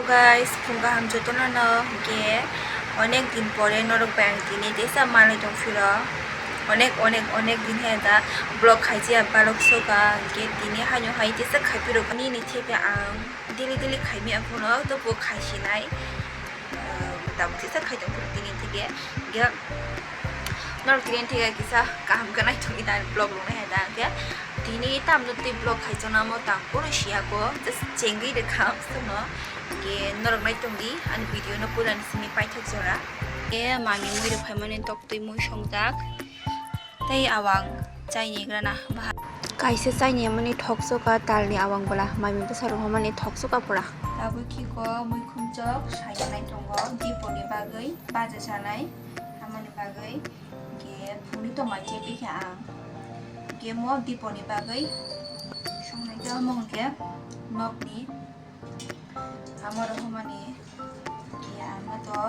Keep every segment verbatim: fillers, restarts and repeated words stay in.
Guys, phung kaham jotono no, hwnkhe onek din pore norok bai ang tini teisa manwi tongphiro. Onek, onek, onek din he da vlog khaijaya balok soka, hwnkhe tini haino hai teisa khaiphiro nini theke ang daily daily khaimya phano, tobo khaisinai. Tabuk teisa khai tongphiro tini theke. Hwnkhe norok tini theke kisa kaham khe naithokgwi nai vlog rwna hai da, hwnkhe tini tamno tei vlog khaijaknamo tang phuru siya kho, just chengwi rwkha chwngno. Hwnkhe norok naitongdi ani video no puilani simi paithak jora. Hwnkhe mami mui rok phaimani toktwi mui songjak tei awang chaini grana bahai. Kaisa chaini mani thoksoka talni awang bwla mami bwsa rok mani thoksoka pura. Tabuk khiko muikhum chok saina nai tongo diponi bagwi baja sanai amani bagwi. Hwnkhe phungni tongmai chebikha ang. Hwnkhe mo diponi bagwi songnai tei omo hwnkhe nokni amo rohormani hwnkhe ang to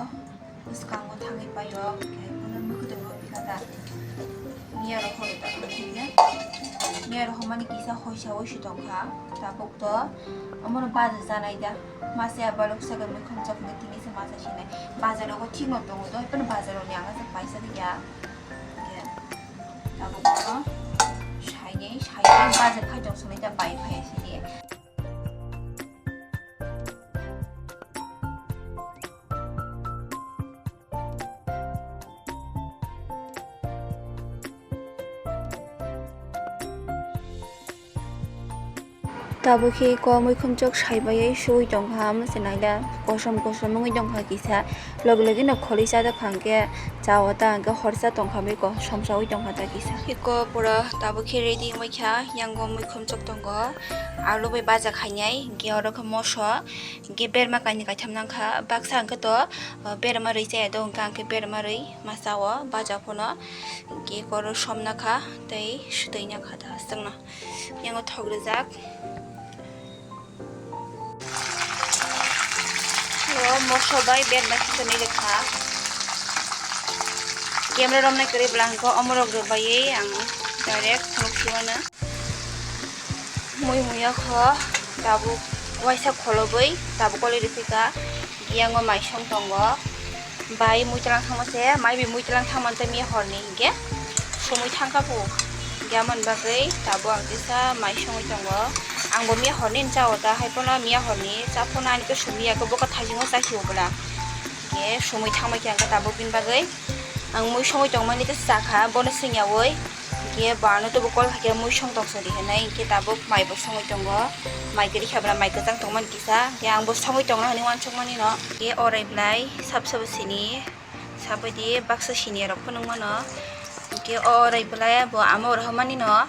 bwskango thangwi paio, hwnkhe bono nukhuto bo bikha ta. Miya rohoro ta hwnkhe miya rohormani kisa hoisa hoisu tongkha. Tabuk to omono baja janai da. Masa ya balok saka muikhum chok hwnkhe tini se masa sinai. Bajar rogo thikno tongo do, haikhe bazar rokni ang paisa ya. Hwnkhe tabuk no sainai, sainai bajar khai tong sonai ta bai phai sini. Tabuk khe kok muikhum chok sai baiwi suwi tongkha, omo se naida kosom kosom wngwi tongkha kisa, logi logi no kholi chajak kha hwnkhe chao ta hwnkhe horsa tongkha bwkha somsa wi tongkha ta kisa. Eko pura tabuk khe ready wngwi kha, yango muikhum chok tongo, alu bai baja khainai, hwnkhe oro khe moso, hwnkhe berma kainwi kaitham nangkha, baksa hwnkhe to berma rwi chaya do, hwnkhe ang khe berma rwi ma chao baja phano, hwnkhe eko oro somna kha tei swtwi na kha ta aswkno. Yango thok rijak. O moso bai berma kisa nai rwkha. Camera romnai kwrwi bwla hwnkhe omorok rwbaiwi ang direct phunuk phimano. Mui muya kho tabuk waisa kholobwi tabuk kolwi rwphika. Yango maisong tongo. Bai muitwlang thangma se, mai bai muitwlang thangma tei miya horni hinkhe sumui thangkha bo. Hinkhe amoni bagwi tabuk ang kisa mai songwi tongo. Ang bo miya horni ni chao ta, hai phano miya horni cha phano ani khe sumui ya khe boka thaisingo chakhio bwla. Hinkhe sumui thangma khe ang khe tabuk bini bagwi ang mui songwi tongmani khe chakha, bono swngyaui. Hinkhe bo ano teibo call khaikhe mui song tongsa di hinwi, hinkhe tabuk mai bo songwi tongo. Mai kwrwi kha bwla mai kwchang tongmani kisa, hinkhe ang bo songwi tongna hinwi uansukmani no. Hinkhe orai bwlai sap sabo sini, sabaidi baksa sini rok phunukmano. Hinkhe o orai bwlai bo ama rohormani no.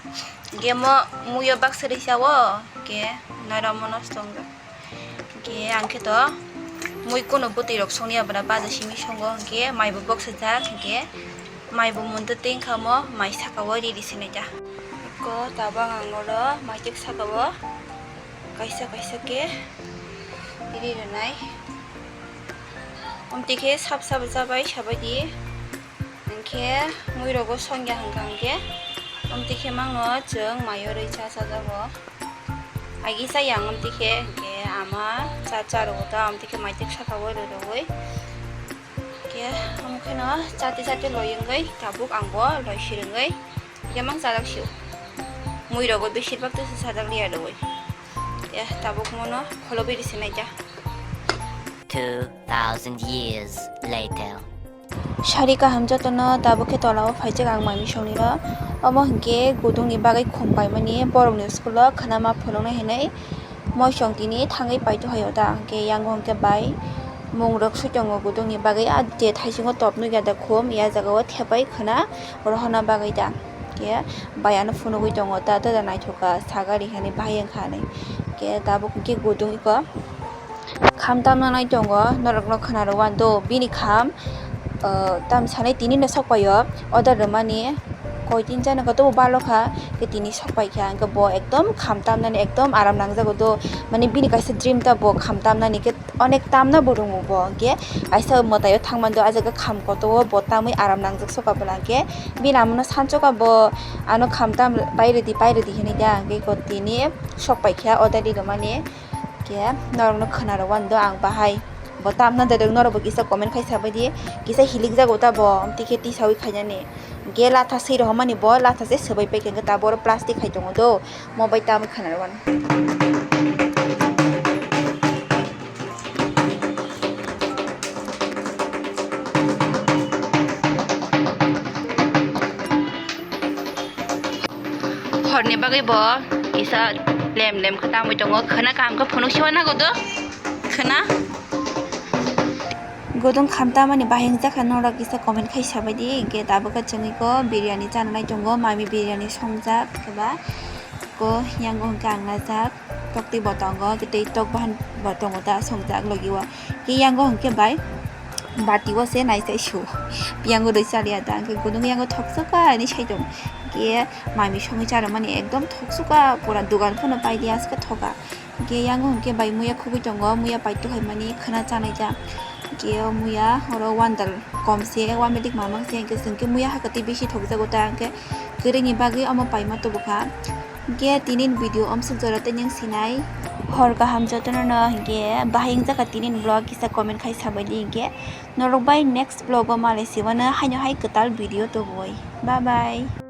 Hinkhe mo muyo baksa risa o, hinkhe nairok mono tongja. Hinkhe ang khe to mui kunu bwtwi rok songya bwla baja simi songo, hinkhe mai bo boksajak, hinkhe mai bo muntwi tei wngkha mo mai saka o riri sinai ta. Eko tabang ang oro mai tek saka o kaisa kaisa khe riri rwnai. Omtwi khe sap sap chabai sabaidi. Hinkhe mui rogo songya hwnkha hinkhe omtwi khe mangno chwng mai o rwi cha chajago. Agi cha yang omtwi khe hinkhe ama cha cha rogo ta omtwi khe mai tek saka o rwrwi. Hinkhe omo kheno chati chati loi wngwi tabuk ang bo loi sir wngwi hinkhe mang chajak sio. Mui rogo besir bak tei sajak liya rwwi. Hinkhe tabuk mono kholobwi risi nai ta. Two thousand years later. Sari kaham jotono tabuk khe tola o phaijak ang mai misongni ro. Omo hinkhe gudungni bagwi khum kaimani borokni school o khwnama phunuknai hinwi moisong tini thangwi paitokhaio ta hinkhe yango hinkhe bai mung rok sui tongo gudungni bagwi ah je thaisingo top nukya da khum ya jaga o thepai khwna rohorna bagwi ta hinkhe bai ano phunugwi tongo ta da naithok kha sagari hinwi bahai wngkha hinwi hinkhe tabuk hinkhe gudung iko. Kham tamna nai tongo, norokno khwna rw uan do, bini kham, ah, tam sanai tini no sok paio, order rwmani koi tin jana koto bo balo kha, khe tini sok pai kha, hwnkhe bo ekdom kham tamnani ekdom aram nangjago do, mani bini kaisa dream ta bo kham tamnani, khe onek tamna bo rwngo bo, hwnkhe kaisa mwtai o thang mando, ah jaga kham koto o bo tamwi aram nangjak soka bwla, hwnkhe bini amo no sansoka bo ano kham tam pai rwdi, pai rwdi hinwi da, hwnkhe ko tini sok pai kha order ri rwmani. Khe norokno khwna rwwano do ang bahai. Bo tamna de rwng norok bo kisa comment khai sabai di. Kisa hilik jago ta bo, amtwi khe tisaui khainani. Ge latha sei rohormani bo, latha se swbai pai khe ta bo oro plastic hai tongo do. Mo bai tamo khwna rwwano. Horni bagwi bo kisa lem lem khe tamwi tongo, khwna kaham khe phunuk siwa nago do, khwna. Godong khamtamani bahai wngjakha norok kisa comment khai sabai di, hinkhe tabuk khe chwngwi ko biryani chananai tongo, mami biryani songjak khe ba ko yango hinkhe ang najak. Toktwi bo tongo, tei tok bahan bo tongo ta songjak logi o. Khe yango hinkhe bai bati o se nai chai su. Yango rwi chaliya ta, hinkhe gudung yango thoksoka hinwi sai tong. Khe mami songwi charwmani ekdom thoksoka, pura dugan phano pai di aska thoka. Khe yango hinkhe bai muya khugui tongo, muya paito hai mani khwna chanai ta. Khe o muya oro wandal kom se, one metric mamang se, hinkhe chwng khe muya hakhe tei bisi thokjago ta, hinkhe kwrwini bagwi omo paima tubukha. Hinkhe tinin video omsuk jora tei nwng sinai. Hor kaham jotono no hinkhe bahai wngjakha tinin vlog kisa comment khai sabai di hinkhe norok bai next vlog o malai sibano haino hai kwtal video tubui. Bye bye.